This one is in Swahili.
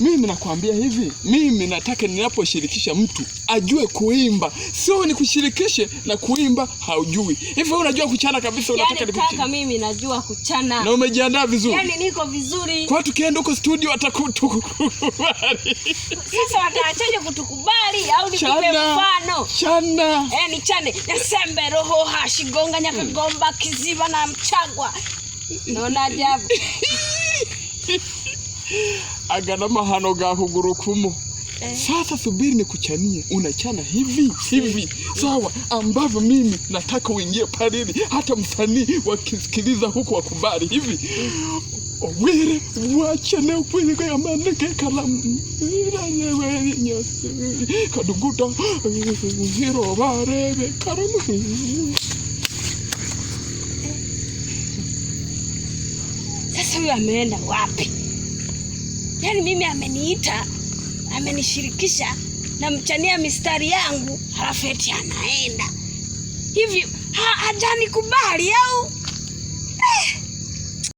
Mimi nakwambia hivi, mimi nataka ninaposhirikisha mtu ajue kuimba, sio nikushirikishe na kuimba haujui. Hivi wewe unajua kuchana kabisa, unataka Yaani nikuchane? kaka, mimi najua kuchana. Na umejiandaa vizuri? Yaani niko vizuri. Kwa tukienda huko studio atakutukubali. Sasa wataachaje kutukubali au nikupe Chana. mfano? Chana. Eh, nichane Nyasembe roho hashigonga Nyakagomba Kiziba na Mchagwa. Naona ajabu. Agana mahano ga kuguru kumo. Sasa subiri nikuchanie, unachana hivi hivi, sawa, ambavyo mimi nataka uingie pale, ili hata msanii wakisikiliza huku wakubali hivi. Owere wachane kwire amaneke kalamu kaduguta hiro barebe karamu. Sasa huyu ameenda wapi? Yaani mimi ameniita, amenishirikisha, namchania mistari yangu, halafu eti anaenda hivi, hajanikubali au? Eh.